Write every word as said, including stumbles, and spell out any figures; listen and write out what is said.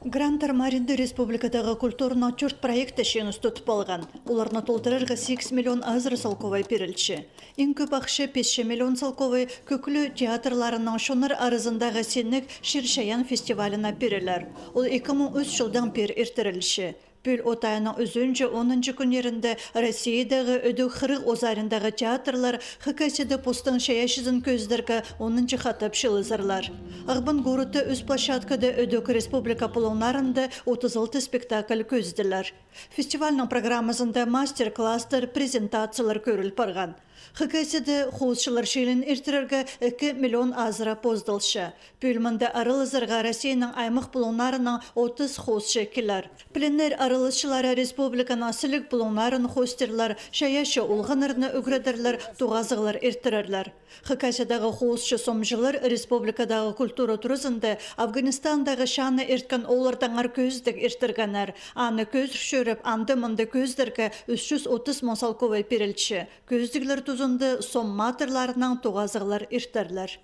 Гранттар маринда республикадағы культураның тӧрт проекті чиңіс тудып алған. Оларны толдырарға сигіс миллион азыра салковай пирілче. Иң кӧп ахча, пис чӱс миллион салковай, кӧклі театрларның чоннар аразындағы синніг «Чир-чайаан» фестиваліне пирілер. Ол ікі муң ӱс чылдаң пеер иртірілче. Пӱӱл от айының ӱзінҷі, онынҷы кӱннерінде Россиядағы ідӧк хырых озариндағы театрлар Хакасияда постың чайаачызын кӧзідерге онынҷы хатап чыылызарлар. Ағбан городта ӱс площадкада ідӧк республика пулуңнарында отыс алты спектакль кӧзіділер. Фестивальның программазында мастер-класстар, презентациялар кӧріл парған. Хакасияда хоосчылар чыылиин иртірерге ікі миллион азыра поздалча. Пӱӱл мында аралазарға Россияның аймах пулуңнарынаң отыс хоосчы килер. Пленэр араласчылары республиканың сіліг пулуңнарын хоостирлар, чайаачы олғаннарны ӱгредерлер, тоғазығлар иртірерлер. Хакасиядағы хоосчы-сомҷылар республикадағы культура туразында Афганистандағы чааны ирткен ооллардаңар кӧзідіг иртіргеннер. Аны кӧзір чӧріп, анда-мында кӧзідерге ӱс чӱс отыс муң салковай пирілче. Кӧзідіглер тузында сом матырларынаң тоғазығлар иртерлер.